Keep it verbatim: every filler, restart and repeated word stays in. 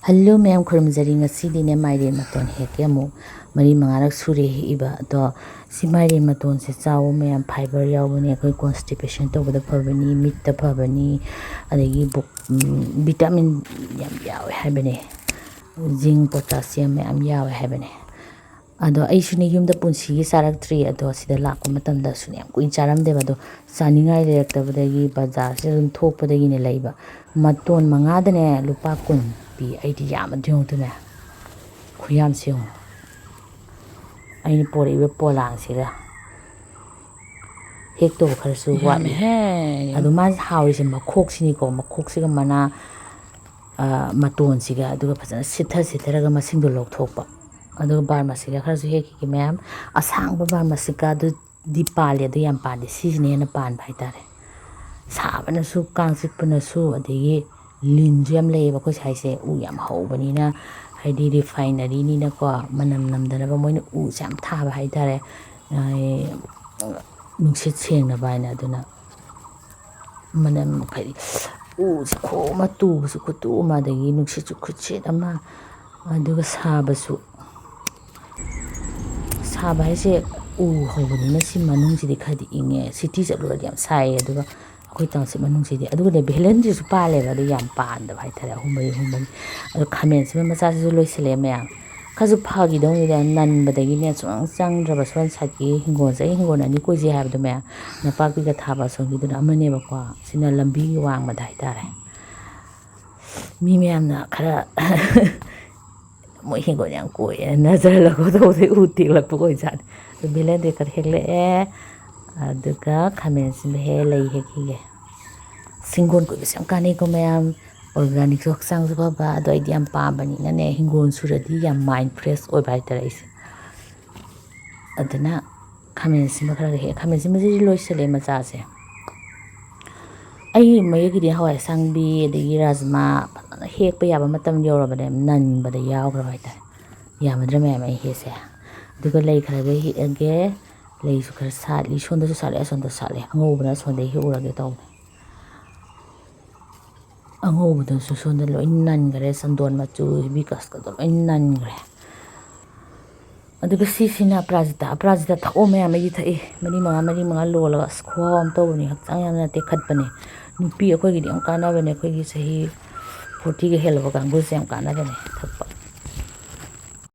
Hello ꯃꯌꯥꯝ, ꯈꯨꯔꯨꯝꯖꯔꯤ꯫ ꯉꯁꯤꯗꯤꯅꯦ ꯃꯥꯏꯔꯦꯟ ꯃꯇꯣꯟ ꯍꯦꯛꯀꯦ꯫ ꯑꯃꯨꯛ ꯃꯔꯤ ꯃꯉꯥꯔꯛ ꯁꯨꯔꯦ ꯍꯦꯛꯏꯕ꯫ ꯑꯗꯣ ꯁꯤ ꯃꯥꯏꯔꯦꯟ ꯃꯇꯣꯟꯁꯦ ꯆꯥꯎꯕ ꯃꯌꯥꯝ, ꯐꯥꯏꯕꯔ ꯌꯥꯎꯕꯅꯦ꯫ ꯑꯩꯈꯣꯏ ꯀꯣꯟꯁꯇꯤꯄꯦꯁꯟ ꯇꯧꯕꯗ ꯐꯕꯅꯤ, ꯃꯤꯠꯇ ꯐꯕꯅꯤ, ꯑꯗꯒꯤ ꯕꯨꯛ-, ꯎꯝ, ꯚꯤꯇꯥꯃꯤꯟ ꯌꯥꯝ ꯌꯥꯎꯋꯦ ꯍꯥꯏꯕꯅꯦ꯫ ꯖꯤꯡ, ꯄꯣꯇꯥꯁꯤꯌꯝ ꯃꯌꯥꯝ ꯌꯥꯎꯋꯦ ꯍꯥꯏꯕꯅꯦ꯫ ꯑꯗꯣ ꯑꯩꯁꯨꯅꯦ ꯌꯨꯝꯗ ꯄꯨꯟꯁꯤꯒꯤ ꯆꯥꯔꯛꯇ꯭ꯔꯤ꯫ ꯑꯗꯣ ꯁꯤꯗ ꯂꯥꯛꯄ ꯃꯇꯝꯗꯁꯨꯅꯦ ꯌꯥꯝ ꯀꯨꯏꯅ ꯆꯥꯔꯝꯗꯦꯕ꯫ ꯑꯗꯣ ꯆꯥꯅꯤꯡꯉꯥꯏ ꯂꯩꯔꯛꯇꯕꯗꯒꯤ ꯕꯖꯥꯔꯁꯤꯗ ꯑꯗꯨꯝ ꯊꯣꯛꯄꯗꯒꯤꯅꯦ ꯂꯩꯕ꯫ ꯃꯇꯣꯟ ꯃꯉꯥꯗꯅꯦ ꯂꯨꯄꯥ ꯀꯨꯟ ꯄꯤ꯫ ꯑꯩꯗꯤ ꯌꯥꯝꯃꯗꯤ ꯌꯦꯡꯉꯨꯗꯨꯅꯦ, ꯈꯨꯌꯥꯝꯁꯦ ꯌꯦꯡꯉꯨ꯫ ꯑꯩꯅ ꯄꯣꯔꯛꯏꯕ ꯄꯣꯂꯥꯡꯁꯤꯒ ꯍꯦꯛꯇꯧꯕ ꯈꯔꯁꯨ ꯋꯥꯠꯂꯤ꯫ ꯌꯥꯝꯃꯦꯍꯦ꯫ ꯑꯗꯣ ꯃꯥꯁꯦ ꯍꯥꯎꯔꯤꯁꯦ ꯃꯈꯣꯛꯁꯤꯅꯤꯀꯣ, ꯃꯈꯣꯛꯁꯤꯒ ꯃꯅꯥ, ꯑ, ꯃꯇꯣꯟꯁꯤꯒ, ꯑꯗꯨꯒ ꯐꯖꯅ ꯁꯤꯠꯊ ꯁꯤꯠꯊꯔꯒ ꯃꯁꯤꯡꯗꯣ ꯂꯧꯊꯣꯛꯄ꯫ ꯑꯗꯨꯒ ꯕꯥꯔꯃꯥꯁꯤꯀꯥ ꯈꯔꯁꯨ ꯍꯦꯛꯈꯤꯒꯦ ꯃꯌꯥꯝ꯫ ꯑꯁꯥꯡꯕ ꯕꯥꯔꯃꯥꯁꯤꯀꯥꯗꯨꯗꯤ ꯄꯥꯜꯂꯦ, ꯑꯗꯨ ꯌꯥꯝ ꯄꯥꯜꯂꯦ꯫ ꯁꯤꯁꯤꯅ ꯍꯦꯟꯅ ꯄꯥꯟꯕ ꯍꯥꯏꯇꯥꯔꯦ꯫ ꯁꯥꯕꯅꯁꯨ, ꯀꯥꯡ ꯆꯤꯛꯄꯅꯁꯨ, ꯑꯗꯒꯤ ꯂꯤꯟꯁꯨ ꯌꯥꯝ ꯂꯩꯌꯦꯕ ꯑꯩꯈꯣꯏ ꯁ꯭ꯋꯥꯏꯁꯦ꯫ ꯎ ꯌꯥꯝ ꯍꯧꯕꯅꯤꯅ, ꯍꯥꯏꯗꯤ ꯔꯤꯐꯥꯏꯅꯔꯤꯅꯤꯅꯀꯣ, ꯃꯅꯝ ꯅꯝꯗꯅꯕ ꯃꯣꯏꯅ ꯎꯁꯦ ꯌꯥꯝ ꯊꯥꯕ ꯍꯥꯏꯇꯥꯔꯦ꯫ ꯑꯩ, ꯅꯨꯡꯁꯤꯠ ꯁꯦꯡꯅꯕ ꯍꯥꯏꯅ꯫ ꯑꯗꯨꯅ ꯃꯅꯝ ꯍꯥꯏꯗꯤ ꯎꯁꯦ ꯈꯣꯝꯃ ꯇꯨꯕꯁꯨ ꯈꯨꯠꯇꯨ ꯑꯃ, ꯑꯗꯒꯤ ꯅꯨꯡꯁꯤꯠꯁꯨ ꯈꯨꯠꯁꯤꯠ ꯑꯃ, ꯑꯗꯨꯒ ꯁꯥꯕꯁꯨ, ꯁꯥꯕ ꯍꯥꯏꯁꯦ ꯎ ꯍꯧꯕꯅꯤꯅ ꯁꯤ ꯃꯅꯨꯡꯁꯤꯗꯤ ꯈꯔꯗꯤ ꯏꯪꯉꯦ꯫ ꯁꯤꯇꯤ ꯆꯠꯂꯨꯔꯗꯤ ꯌꯥꯝ ꯁꯥꯏꯌꯦ꯫ ꯑꯗꯨꯒ ꯑꯩꯈꯣꯏ ꯇꯥꯎꯟꯁꯤꯞ ꯃꯅꯨꯡꯁꯤꯗꯤ, ꯑꯗꯨꯒꯅꯦ ꯚꯦꯂꯦꯟꯗ꯭ꯔꯤꯁꯨ ꯄꯥꯜꯂꯦꯕ, ꯑꯗꯨ ꯌꯥꯝ ꯄꯥꯟꯗꯕ ꯍꯥꯏꯇꯥꯔꯦ, ꯑꯍꯨꯝ ꯃꯔꯤ, ꯑꯍꯨꯝ ꯃꯔꯤ꯫ ꯑꯗꯣ ꯈꯥꯃꯦꯟ ꯑꯁꯤꯟꯕ ꯃꯆꯥꯁꯤꯁꯨ ꯂꯣꯏꯁꯤꯜꯂꯛꯑꯦ ꯃꯌꯥꯝ꯫ ꯈꯔꯁꯨ ꯐꯈꯤꯗꯧꯅꯤꯗ, ꯅꯟꯕꯗꯒꯤꯅꯦ ꯁꯨꯡꯆꯪ ꯆꯪꯗ꯭ꯔꯕ꯫ ꯁꯣꯝ ꯁꯥꯏꯠꯀꯤ ꯍꯤꯡꯒꯣꯜꯁꯦ, ꯑꯩ ꯍꯤꯡꯒꯣꯜ ꯑꯅꯤ ꯀꯣꯏꯖꯩ ꯍꯥꯏꯕꯗꯣ ꯃꯌꯥꯝ, ꯅꯄꯥꯛꯄꯤꯒ ꯊꯥꯕ ꯑꯁꯣꯝꯒꯤꯗꯨꯅ ꯑꯃꯅꯦꯕꯀꯣ, ꯁꯤꯅ ꯂꯝꯕꯤꯒꯤ ꯋꯥꯡꯃꯗ ꯍꯥꯏꯇꯥꯔꯦ꯫ ꯃꯤ ꯃꯌꯥꯝꯅ ꯈꯔ ꯃꯣꯏ ꯍꯤꯡꯒꯣꯜ ꯌꯥꯝ ꯀꯣꯏꯌꯦꯅ ꯅꯖꯔ ꯂꯧꯒꯗꯧꯕꯗꯩ ꯎ ꯇꯦꯛꯂꯛꯄ ꯑꯣꯏꯖꯥꯠꯅꯤ꯫ ꯑꯗꯨ ꯚꯦꯂꯦꯟꯗ꯭ꯔꯤ ꯈꯔ ꯍꯦꯛꯂꯛꯑꯦ, ꯑꯗꯨꯒ ꯈꯥꯃꯦꯟ ꯑꯁꯤꯟꯕ ꯍꯦꯛ ꯂꯩ ꯍꯦꯛꯈꯤꯒꯦ꯫ ꯁꯤꯡꯒꯣꯜ ꯀꯣꯏꯕꯁꯦ ꯌꯥꯝ ꯀꯥꯟꯅꯩꯀꯣ ꯃꯌꯥꯝ, ꯑꯣꯔꯒꯥꯅꯤꯛꯁꯨ ꯍꯛꯆꯥꯡꯁꯨ ꯐꯕ꯫ ꯑꯗꯣ ꯑꯩꯗꯤ ꯌꯥꯝ ꯄꯥꯝꯕꯅꯤꯅꯅꯦ, ꯍꯤꯡꯒꯣꯜ ꯁꯨꯔꯗꯤ ꯌꯥꯝ ꯃꯥꯏꯟ ꯐ꯭ꯔꯦꯁ ꯑꯣꯏꯕ ꯍꯥꯏꯇꯥꯔꯦ ꯑꯩꯁꯦ꯫ ꯑꯗꯨꯅ ꯈꯥꯃꯦꯟ ꯑꯁꯤꯟꯕ ꯈꯔꯒ ꯍꯦꯛ, ꯈꯥꯃꯦꯟ ꯑꯁꯤꯟꯕꯁꯤꯗꯤ ꯂꯣꯏꯁꯤꯜꯂꯛꯑꯦ ꯃꯆꯥꯁꯦ꯫ ꯑꯩ ꯃꯌꯦꯛꯀꯤꯗꯤ ꯍꯋꯥꯏ ꯑꯁꯥꯡꯕꯤ ꯑꯗꯒꯤ ꯔꯥꯖꯃꯥ ꯐꯖꯅ ꯍꯦꯛꯄ ꯌꯥꯕ ꯃꯇꯝ ꯌꯧꯔꯕꯅꯦ, ꯅꯟꯕꯗ ꯌꯥꯎꯈ꯭ꯔꯕ ꯍꯥꯏꯇꯥꯔꯦ꯫ ꯌꯥꯝꯃꯗ꯭ꯔꯥ ꯃꯌꯥꯝ ꯑꯩ ꯍꯦꯛꯁꯦ? ꯑꯗꯨꯒ ꯂꯩ ꯈꯔꯒ ꯍꯦꯛꯑꯒꯦ꯫ ꯂꯩꯁꯨ ꯈꯔ ꯁꯥꯠꯂꯤ, ꯁꯣꯝꯗꯁꯨ ꯁꯥꯠꯂꯤ, ꯑꯁꯣꯝꯗꯁꯨ ꯁꯥꯠꯂꯤ꯫ ꯑꯉꯧꯕꯅ ꯑꯁꯣꯝꯗꯒꯤ ꯍꯦꯛꯎꯔꯒꯦ ꯇꯧꯕꯅꯦ꯫ ꯑꯉꯧꯕꯗꯨꯁꯨ ꯁꯣꯝꯗ ꯂꯣꯏ ꯅꯟꯈ꯭ꯔꯦ, ꯆꯟꯗꯣꯟ ꯃꯆꯨ, ꯍꯤꯕꯤꯁꯀꯁꯀ ꯂꯣꯏ ꯅꯟꯈ꯭ꯔꯦ꯫ ꯑꯗꯨꯒ ꯁꯤꯁꯤꯅ ꯑꯄꯔꯥꯖꯤꯇꯥ꯫ ꯑꯄꯔꯥꯖꯤꯇꯥ ꯊꯛꯑꯣ ꯃꯌꯥꯝ, ꯑꯩꯗꯤ ꯊꯛꯏ꯫ ꯃꯔꯤ ꯃꯉꯥ, ꯃꯔꯤ ꯃꯉꯥ ꯂꯣꯜꯂꯒ ꯑꯁ ꯈꯨꯍꯥꯎ ꯑꯃ ꯇꯧꯕꯅꯤ, ꯍꯛꯆꯥꯡ ꯌꯥꯝꯅ ꯇꯦꯛꯈꯠꯄꯅꯦ꯫ ꯅꯨꯄꯤ ꯑꯩꯈꯣꯏꯒꯤꯗꯤ ꯌꯥꯝ ꯀꯥꯟꯅꯕꯅꯦ, ꯑꯩꯈꯣꯏꯒꯤ ꯆꯍꯤ fortyꯒ ꯍꯦꯜꯂꯕ ꯀꯥꯡꯕꯨꯁꯦ ꯌꯥꯝ ꯀꯥꯟꯅꯕꯅꯦ ꯊꯛꯄ꯫